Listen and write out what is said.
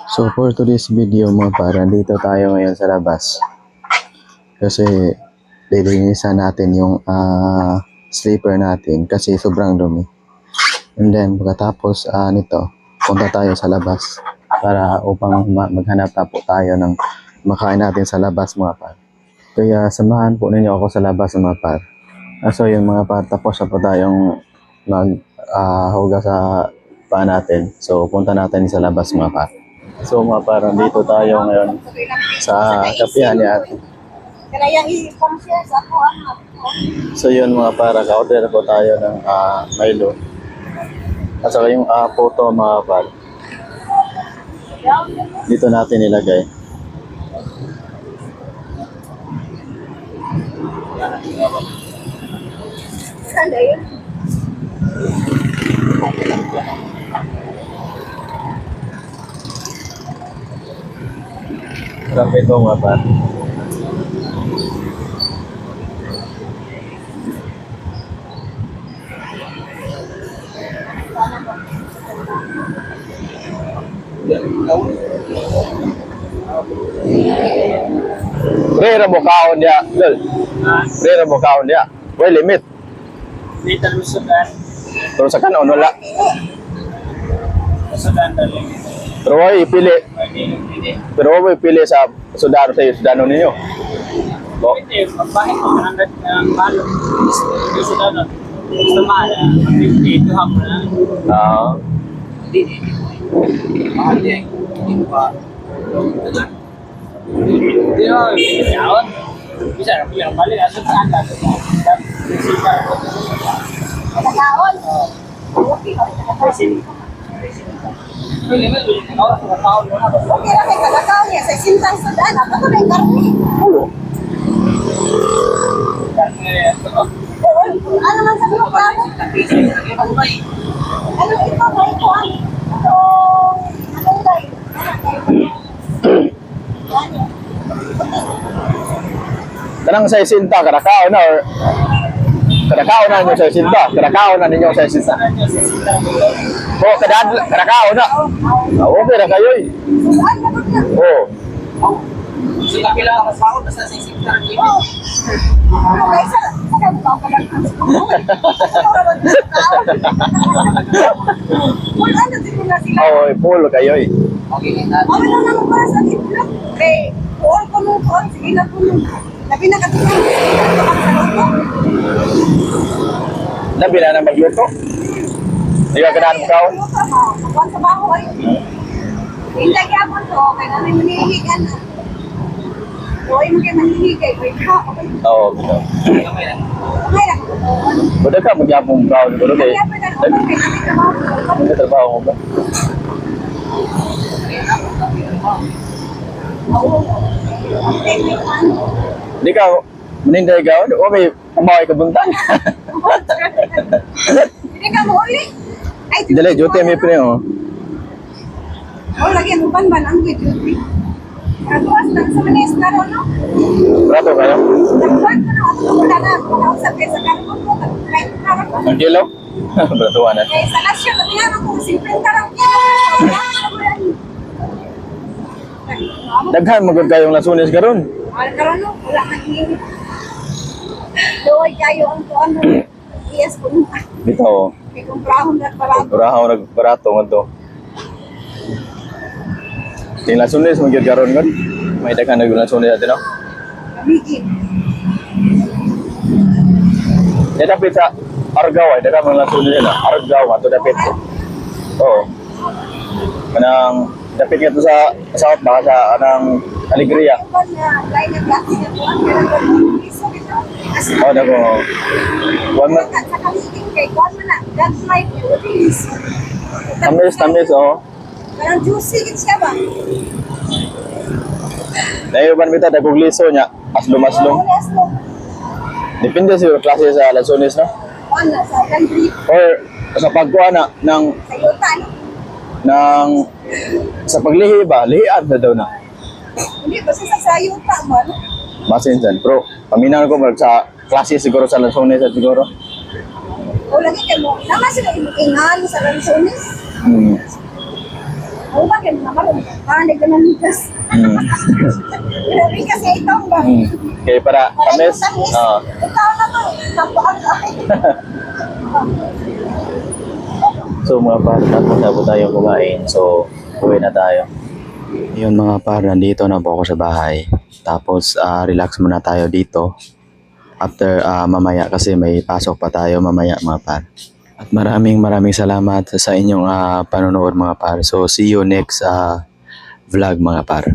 So for today's video, mga par, dito tayo ngayon sa labas. Kasi lilinisan natin yung sleeper natin kasi sobrang dumi. And then pagkatapos nito, punta tayo sa labas para upang maghanap na po tayo ng makain natin sa labas, mga par. Kaya samahan po ninyo ako sa labas, mga par. So yun, mga par, tapos na po tayong mag hugas sa paa natin. So punta natin sa labas, mga par. So mga par, dito tayo ngayon sa kapihan ni ate. Kaya i-share sa ako ang So yun, mga para, ka-order po tayo ng Milo. At saka yung puto, mga par. Dito natin ilagay. Saan yun? Sarap ito, mga par. Rera mo kaon niya, lol. Rera mo kaon niya. Well, limit. Dito Sudan, Pero sa kanon, wala. Sudan talaga. Pero ay ipili. Pwede, pwede. Pero ay ipili sa sudano sa sudano ninyo. Oh, Pwede, magpahit mo 100 ang malo. Hindi Sudan. Gusto mahal, 50 to half na. Hindi, hindi. Mahal yan. Hindi pa. Hindi na, hindi na. Bisa, pero balik, aso saan ka? Nakaon. Okay, okay ra kay kalakaon niya sa sintang sudan. Ako to na yung karne. Ano man sa mga plano? Ano ito? May kuan. Ito, anong day? Ano? Tanang sa isinta, karakao na or karakao na ninyo sa isinta. Karakao na ninyo sa isinta. Oh, kadad karakao na. Ah, okay na kayo eh. Sudan na na. Oh. So, kapila ka sa ako, basta sa isip ka rin. Oh. Ano kay sa sa ka ka lang. Wala na din na sila. Oh, full kayo eh. Okay, na. Mami lang naman para sa itlog. Kay kuon ko nung kuon, sige na ko nung. Labi na katulong. Sa luto. Labi na na magluto. Di ka ganahan mo kaon? Luto mo. Kuon sa baho ay. Hindi gyapon to kay namin manihigan na. Uy, mo kay manihigay. Uy, ka. Okay. Oo, bitaw. Okay na. Okay lang. Buda ka magyapong kaon pero kay Kaya pa na kay namin trabaho. Ano trabaho mo ba? Oo. Okay, may ano. Di ka maninday ka, o may pamaway ka buntan. Hindi ka mo uli. Ay, Dali, duty may pre oh. Oh, lagi ang uban ban ang duty. Katuas lang sa manis na ron, no? Brato kayo. Nagkuhan ko na ako wala na ako na usap kay sa karton ko. Kahit karon ko. Ang kilo? Bratuan na. Kay sa lasyo, nga ako 50 raw kilo. Daghan magud kayong lasunis karon. Wala karon no, wala ka hingin. Doy kayo ang kuan mo. Yes ko nung Bitaw. kay kumprahon na barato. Burahaw nagbarato ngadto. Ting lasunis magyud karon kon. May daghan nag lasunis atin no. Kamigin. Di dapit sa Argao ay daghan mga lasunis nila. Argao ato dapit. Oo. Kanang dapit ngadto sa South baka sa anang Alegria. Uban na line na klase na kuan kanang piso bitaw. As Oh, dako. One month. sa kaligin kay kuan man na God like you release. Tamis, tamis, oh. Parang juicy gid siya ba? Naiuban bitaw dagkog liso niya. Aslom aslom. Oo, aslom. Depende siguro klase sa lasunis, no? Kuan na sa country Or sa pagkuha na ng sa yuta no. ng sa paglihi ba, lihian na daw na. Hindi basta sa sayuta mo ano. Basin dyan. Pero paminaw ko mag sa klase siguro sa lansones at siguro. O lagi kay mo. Nama sila ingan sa lansones. Ako ba kay mga karon? Panig ka ng ligas. Grabe kasi itong ba? Kaya para tamis. Tamis. Oo. Ikaw na to. Tapuan ka. So mga par, tapos na po tayo kumain. So, uwi na tayo. Yun mga par, nandito na po ako sa bahay. Tapos relax muna tayo dito. After mamaya kasi may pasok pa tayo mamaya, mga par. At maraming maraming salamat sa inyong panonood, mga par. So see you next vlog, mga par.